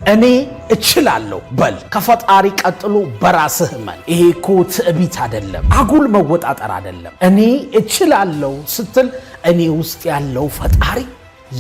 እኔ እችላለሁ በል። ከፈጣሪ ቀጥሎ በራስህ እመን። ይሄ እኮ ትዕቢት አይደለም፣ አጉል መወጣጠር አይደለም። እኔ እችላለሁ ስትል እኔ ውስጥ ያለው ፈጣሪ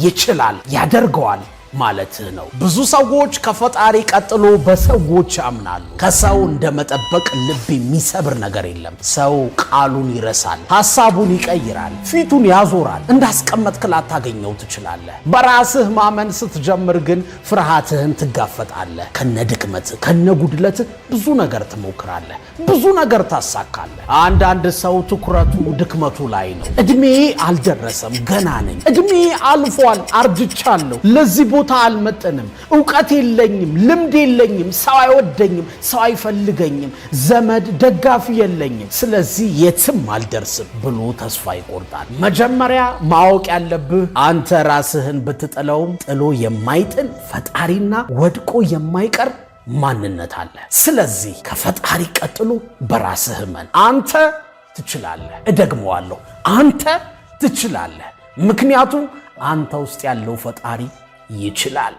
ይችላል፣ ያደርገዋል ማለትህ ነው። ብዙ ሰዎች ከፈጣሪ ቀጥሎ በሰዎች ያምናሉ። ከሰው እንደ መጠበቅ ልብ የሚሰብር ነገር የለም። ሰው ቃሉን ይረሳል፣ ሐሳቡን ይቀይራል፣ ፊቱን ያዞራል። እንዳስቀመጥክ ላታገኘው ትችላለህ። በራስህ ማመን ስትጀምር ግን ፍርሃትህን ትጋፈጣለህ። ከነ ድክመትህ ከነ ጉድለትህ ብዙ ነገር ትሞክራለህ፣ ብዙ ነገር ታሳካለህ። አንዳንድ ሰው ትኩረቱ ድክመቱ ላይ ነው። እድሜ አልደረሰም፣ ገና ነኝ፣ እድሜ አልፏል፣ አርጅቻለሁ፣ ለዚህ ቦታ አልመጥንም፣ እውቀት የለኝም፣ ልምድ የለኝም፣ ሰው አይወደኝም፣ ሰው አይፈልገኝም፣ ዘመድ ደጋፊ የለኝም፣ ስለዚህ የትም አልደርስም ብሎ ተስፋ ይቆርጣል። መጀመሪያ ማወቅ ያለብህ አንተ ራስህን ብትጥለውም ጥሎ የማይጥል ፈጣሪና ወድቆ የማይቀር ማንነት አለ። ስለዚህ ከፈጣሪ ቀጥሎ በራስህ እመን። አንተ ትችላለህ። እደግመዋለሁ፣ አንተ ትችላለህ። ምክንያቱም አንተ ውስጥ ያለው ፈጣሪ ይችላል።